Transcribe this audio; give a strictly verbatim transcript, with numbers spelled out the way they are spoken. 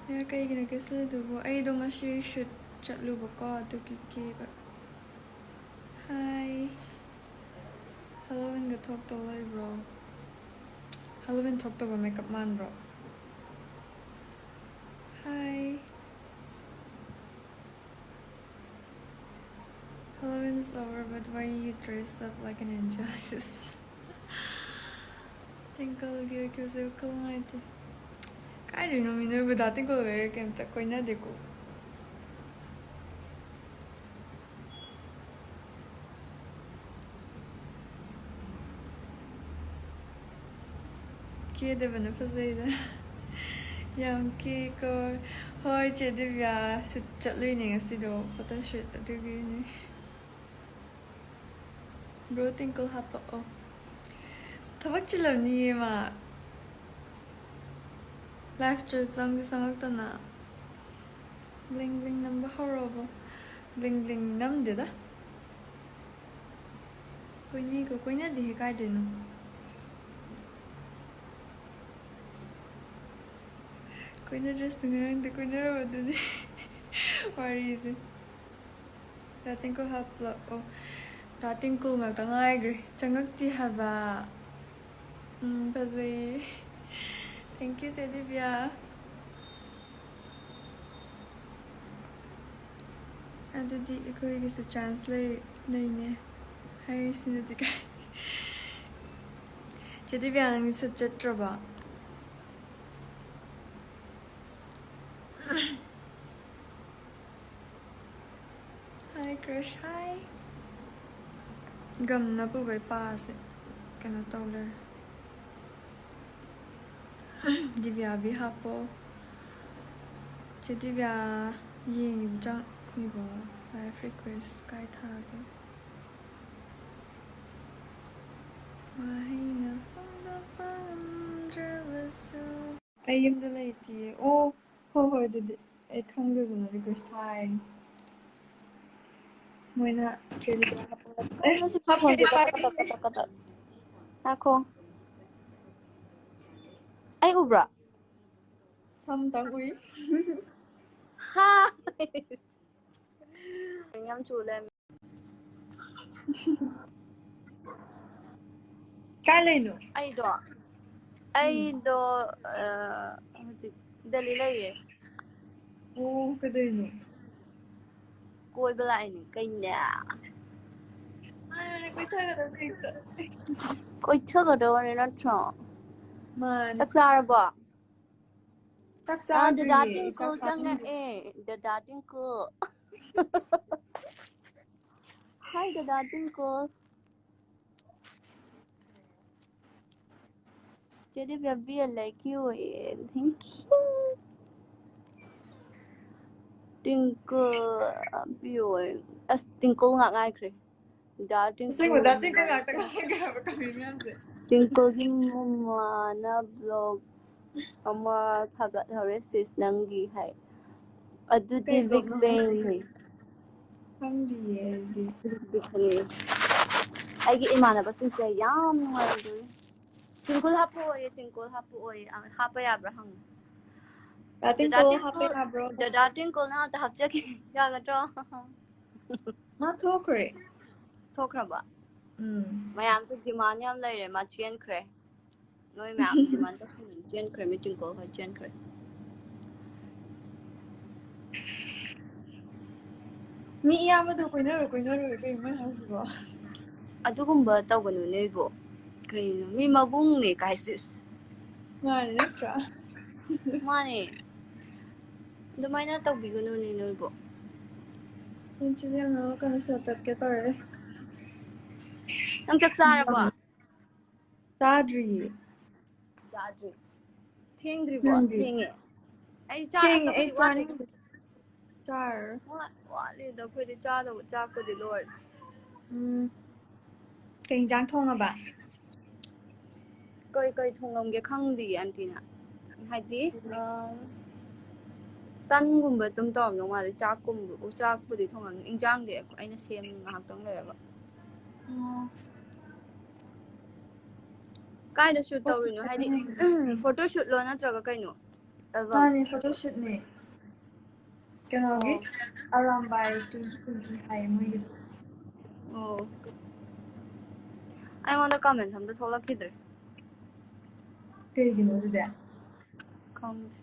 ꯌꯥ, ꯀꯩꯒꯤꯅꯣ ꯀꯦꯁꯂꯤꯗꯨꯕꯨ? ꯑꯩꯗꯣ ꯉꯁꯤ ꯁꯨꯠ ꯆꯠꯂꯨꯕꯀꯣ, ꯑꯗꯨꯒꯤ ꯀꯦꯕ꯫ ꯍꯥꯏ꯫ ꯍꯦꯂꯣꯋꯤꯟꯒ ꯊꯣꯛꯇꯧ ꯂꯩꯕ꯭ꯔꯣ? ꯍꯦꯂꯣꯋꯤꯟ ꯊꯣꯛꯇꯧꯕ ꯃꯦꯀꯞ ꯃꯥꯟꯕ꯭ꯔꯣ? ꯍꯥꯏ꯫ Halloween is over, but why you dress up like an angel? Twinkleꯒꯤ ꯑꯣꯏꯈꯤꯕꯁꯦ ꯋꯥꯈꯜ ꯅꯨꯡꯉꯥꯏꯇꯦ꯫ ꯀꯥꯏꯗꯩꯅꯣ ꯃꯤ ꯅꯣꯏꯕꯨ ꯗꯥ ꯇ꯭ꯋꯤꯡꯀꯜꯒ ꯀꯩꯝꯇ ꯀꯣꯏꯅꯗꯦꯀꯣ꯫ ꯀꯦꯗꯕꯅ ꯐꯖꯩꯗ꯫ ꯌꯥꯝ ꯀꯦꯀꯣ꯫ ꯍꯣꯏ, ꯆꯦ ꯗꯤꯕꯤꯌꯥ, ꯁꯨꯠ ꯆꯠꯂꯨꯏꯅꯦ ꯉꯁꯤꯗꯣ, photo shoot, ꯑꯗꯨꯒꯤꯅꯦ꯫ Bro, ꯇ꯭ꯋꯤꯡꯀꯜ ꯍꯥꯞꯄꯛꯑꯣ꯫ ꯊꯕꯛ ꯆꯤꯜꯂꯝꯅꯤꯌꯦ ꯃꯥ꯫ Liveꯇ ꯆꯪꯁꯨ ꯆꯪꯉꯛꯇꯅ꯫ Bling bling ꯅꯝꯕ ꯍꯧꯔꯕꯣ? Bling bling ꯅꯝꯗꯦꯗ꯫ ꯀꯣꯏꯅꯩꯀꯣ, ꯀꯣꯏꯅꯗꯦꯍꯦ, ꯀꯥꯏꯗꯩꯅꯣ? ꯀꯣꯏꯅꯗ꯭ꯔꯁꯨ ꯉꯔꯥꯡꯗꯤ ꯀꯣꯏꯅꯔꯕꯗꯨꯅꯤ꯫ ꯋꯥꯔꯤꯁꯦ꯫ ꯗꯥ ꯇ꯭ꯋꯤꯡꯀꯜ ꯍꯥꯞꯂꯛꯑꯣ꯫ ꯗꯥ ꯇ꯭ꯋꯤꯡꯀꯜ ꯉꯥꯛꯇ ꯉꯥꯏꯈ꯭ꯔꯦ꯫ ꯆꯪꯉꯛꯇꯦ ꯍꯥꯏꯕ꯫ ꯎꯝ, ꯐꯖꯩꯌꯦ꯫ Thank you, ꯆꯦ ꯗꯤꯕꯤꯌꯥ꯫ ꯑꯗꯨꯗꯤ ꯑꯩꯈꯣꯏꯒꯤꯁꯨ chance ꯂꯩ-, ꯂꯩꯅꯦ꯫ ꯍꯥꯏꯔꯤꯁꯤꯅꯗꯤ ꯀꯥꯏ꯫ ꯆꯦ ꯗꯤꯕꯤꯌꯥ, ꯅꯪꯗꯤ ꯁꯨꯠ ꯆꯠꯇ꯭ꯔꯕꯣ? Hi, crush, hi. ꯒꯝꯅ ꯄꯨꯕꯩ ꯄꯥꯁꯦ ꯀꯩꯅꯣ ꯇꯧ ꯂꯩꯔꯦ꯫ ꯗꯤꯕꯤꯌꯥꯕꯤ ꯍꯥꯞꯄꯣ꯫ ꯆꯦ ꯗꯤꯕꯤꯌꯥ ꯌꯦꯡꯉꯤꯕ ꯆꯪꯉꯤꯕꯣ? Live request ꯀꯥꯏ ꯊꯥꯒꯦ? ꯋꯥꯍꯩꯅ ꯐꯣꯡꯗꯣꯛꯄ ꯉꯝꯗ꯭ꯔꯕꯁꯨ꯫ ꯑꯩ ꯌꯨꯝꯗ ꯂꯩꯇꯤꯌꯦ꯫ ꯑꯣ, ꯍꯣꯏ, ꯍꯣꯏ, ꯑꯗꯨꯗꯤ ꯑꯩ ꯈꯪꯗꯗꯅ request ꯊꯥꯔꯤꯅꯤ꯫ ꯃꯣꯏꯅ ꯆꯦ ꯗꯤꯕꯤꯌꯥ ꯍꯥꯞꯄꯣ꯫ ꯑꯦ, ꯑꯩ ꯍꯧꯖꯤꯛ ꯍꯥꯞꯄꯣ, ꯐꯣꯟꯁꯦ ꯍꯥꯞꯄꯣ꯫ ꯀꯇꯛ, ꯀꯇꯛ, ꯀꯇꯛ, ꯀꯇꯛ꯫ ꯉꯥꯏꯈꯣ꯫ ꯑꯩ ꯎꯕ꯭ꯔꯥ? ꯁꯝꯇꯪ ꯎꯏ꯫ ꯍꯥꯏ꯫ ꯌꯥꯝ ꯆꯨ ꯂꯩꯔꯝꯃꯦ꯫ ꯀꯥꯏ ꯂꯩꯅꯣ? ꯑꯩꯗꯣ ꯑꯩꯗꯣ ꯑ, ꯍꯧꯖꯤꯛ ꯗꯦꯜꯂꯤ ꯂꯩꯌꯦ꯫ ꯑꯣ, ꯀꯩꯗꯧꯔꯤꯅꯣ? ꯀꯣꯏꯕ ꯂꯥꯛꯏꯅꯦ ꯀꯩꯅꯦ꯫ ꯃꯥꯅꯦ, ꯀꯣꯏꯊꯒꯗꯕꯅꯦ ꯍꯦꯛꯇ꯫ ꯀꯣꯏꯊꯒꯗꯕꯅꯦ ꯅꯠꯇ꯭ꯔꯣ? ꯃꯥꯅꯦ꯫ ꯆꯥꯛ ꯆꯥꯔꯕꯣ? ꯆꯥꯛ ꯑ, ꯗꯗꯥ ꯆꯥꯗ꯭ꯔꯤꯌꯦ, ꯇꯤꯡꯀꯨꯜ ꯆꯥꯛ ꯆꯥꯐꯝꯗ꯫ ꯆꯪꯉꯛꯑꯦ꯫ ꯗꯗꯥ ꯇꯤꯡꯀꯨꯜ꯫ Hi, ꯗꯗꯥ ꯇꯤꯡꯀꯨꯜ꯫ ꯆꯦꯗꯤ ꯕꯦꯕꯤ ꯂꯩꯀ꯭ꯌꯨ ꯑꯣꯏꯌꯦ꯫ Thank you꯫ ꯇꯤꯡꯀꯨꯜ ꯍꯥꯞꯄꯤꯌꯣ꯫ ꯑꯁ, ꯇꯤꯡꯀꯨꯜ ꯉꯥꯛ ꯉꯥꯏꯈ꯭ꯔꯦ꯫ ꯗꯥ ꯇꯤꯡꯀꯨꯜ ꯑꯁꯦꯡꯕ ꯗꯥ ꯇꯤꯡꯀꯨꯜ ꯉꯥꯛꯇ ꯉꯥꯏꯈ꯭ꯔꯦ ꯍꯥꯏꯕ comment ꯃꯌꯥꯝꯁꯦ꯫ ꯇꯤꯡꯀꯨꯜꯒꯤ ꯃꯃꯥꯅ vlog ꯑꯃ ꯊꯥꯒꯠꯍꯧꯔꯦ, sis ꯅꯪꯒꯤ ꯍꯥꯏ꯫ ꯑꯗꯨꯗꯤ ꯀꯩ big vlogꯅꯣ? fan ꯅꯦ꯫ ꯈꯪꯗꯤꯌꯦ ꯑꯩꯗꯤ꯫ Big fan ꯅꯦ꯫ ꯑꯩꯒꯤ ꯏꯃꯥꯟꯅꯕꯁꯤꯡꯁꯦ ꯌꯥꯝ ꯅꯨꯡꯉꯥꯏꯔꯝꯗꯣꯏꯅꯦ꯫ ꯇꯤꯡꯀꯨꯜ ꯍꯥꯞꯄꯛꯑꯣꯌꯦ, ꯇꯤꯡꯀꯨꯜ ꯍꯥꯞꯄꯛꯑꯣꯌꯦ꯫ ꯑ, ꯍꯥꯞꯄ ꯌꯥꯕ꯭ꯔꯥ ꯍꯪꯉꯨ꯫ ꯗꯥ ꯗꯗꯥ ꯇꯤꯡꯀꯨꯜ ꯍꯥꯞꯄ ꯇꯤꯡꯀꯨꯜ, ꯌꯥꯕ꯭ꯔꯣ? ꯗꯗꯥ ꯇꯤꯡꯀꯨꯜꯅ ꯑꯝꯇ ꯍꯥꯞꯆꯒꯦ꯫ ꯌꯥꯒꯗ꯭ꯔꯣ? ꯃꯥ ꯊꯣꯛꯈ꯭ꯔꯦ꯫ ꯊꯣꯛꯈ꯭ꯔꯕ? ꯎꯝ꯫ ꯃꯌꯥꯝꯁꯦ demand ꯌꯥꯝ ꯂꯩꯔꯦ, ꯃꯥ ꯆꯦꯟꯈ꯭ꯔꯦ꯫ ꯅꯣꯏ ꯃꯌꯥꯝ demand ꯇꯧꯁꯤꯟ ꯆꯦꯟꯈ꯭ꯔꯦ, ꯃꯤ ꯇꯤꯡꯀꯨꯜ ꯍꯣꯏ ꯆꯦꯟꯈ꯭ꯔꯦ꯫ ꯃꯤ ꯏꯌꯥꯝꯕꯗꯣ ꯀꯣꯏꯅꯔꯣ, ꯀꯣꯏꯅꯔꯣ, ꯀꯩꯅꯣ ꯃꯣꯏ ꯍꯥꯏꯁꯤꯕꯣ? ꯑꯗꯨꯒꯨꯝꯕ ꯇꯧꯒꯅꯨ ꯅꯣꯏꯕꯨ꯫ ꯀꯩꯅꯣ, ꯃꯤ ꯃꯕꯨꯡꯅꯦ ꯀꯥꯏ sis꯫ ꯃꯥꯅꯦ, ꯅꯠꯇ꯭ꯔꯥ? ꯃꯥꯅꯦ꯫ ꯑꯗꯨꯃꯥꯏꯅ ꯇꯧꯕꯤꯒꯅꯨꯅꯦ ꯅꯣꯏꯕꯨ꯫ ꯏꯟꯆꯤꯅꯦꯜꯅ ꯀꯩꯅꯣ ꯁꯣꯔꯠ ꯆꯠꯀꯦ ꯇꯧꯔꯦ꯫ ꯅꯪ ꯆꯥꯛ ꯆꯥꯔꯕꯣ? ꯆꯥꯗ꯭ꯔꯤꯌꯦ꯫ ꯆꯥꯗ꯭ꯔꯤ꯫ ꯊꯦꯡꯗ꯭ꯔꯤꯕꯣ? ꯅꯪꯗꯤ? ꯊꯦꯡꯉꯦ꯫ ꯑꯩ ꯆꯥ-, ꯊꯦꯡꯉꯦ, ꯑꯩ ꯑꯩꯈꯣꯏꯗꯤ ꯋꯥꯠꯂꯤ꯫ ꯆꯥꯅꯤꯡꯗꯦ꯫ ꯆꯥꯔꯔꯣꯏ꯫ ꯋꯥ-, ꯋꯥꯠꯂꯤꯗ, ꯑꯩꯈꯣꯏꯗꯤ ꯆꯥꯗꯧꯕ ꯆꯥꯛꯄꯨꯗꯤ ꯂꯣꯏꯔꯦ꯫ ꯎꯝ꯫ ꯀꯩ ꯏꯟꯖꯥꯡ ꯊꯣꯡꯉꯕ? ꯀꯩ ꯀꯩ ꯊꯣꯡꯉꯝꯒꯦ ꯈꯪꯗꯤꯌꯦ ꯑꯟꯇꯤꯅ꯫ ꯍꯥꯏꯗꯤ, ꯑ, ꯇꯟꯒꯨꯝꯕ ꯑꯗꯨꯝ ꯇꯧꯔꯝꯗꯧ ꯃꯥꯜꯂꯦ꯫ ꯆꯥꯛꯀꯨꯝꯕ, ꯆꯥꯛꯄꯨꯗꯤ ꯊꯣꯡꯉꯝꯅꯤ꯫ ꯏꯟꯖꯥꯡꯗꯤ ꯑꯩꯅ ꯁꯦꯝꯃꯤ ꯉꯥꯏꯍꯥꯛꯇꯪ ꯂꯩꯔꯒ꯫ ꯑꯣ꯫ ꯀꯥꯏꯗ shoot ꯇꯧꯔꯤꯅꯣ? ꯍꯥꯏꯗꯤ, photo shoot ꯂꯣ ꯅꯠꯇ꯭ꯔꯒ ꯀꯩꯅꯣ? ꯑꯗꯣ ꯃꯥꯅꯦ, ꯐꯣꯇꯣꯁꯨꯠꯅꯦ꯫ ꯀꯩꯅꯣꯒꯤ ꯑꯔꯥꯝꯕꯥꯏ ꯇ꯭ꯋꯦꯟꯇꯤ ꯇ꯭ꯋꯦꯟꯇꯤ ꯍꯥꯏꯌꯦ ꯃꯣꯏꯒꯤꯗꯣ꯫ ꯑꯣ, ꯑꯩꯉꯣꯟꯗ ꯀꯃꯦꯟ ꯑꯝꯇ ꯊꯣꯛꯂꯛꯈꯤꯗ꯭ꯔꯦ꯫ ꯀꯩꯒꯤꯅꯣ ꯑꯗꯨꯗꯤ? ꯈꯪꯗꯦ꯫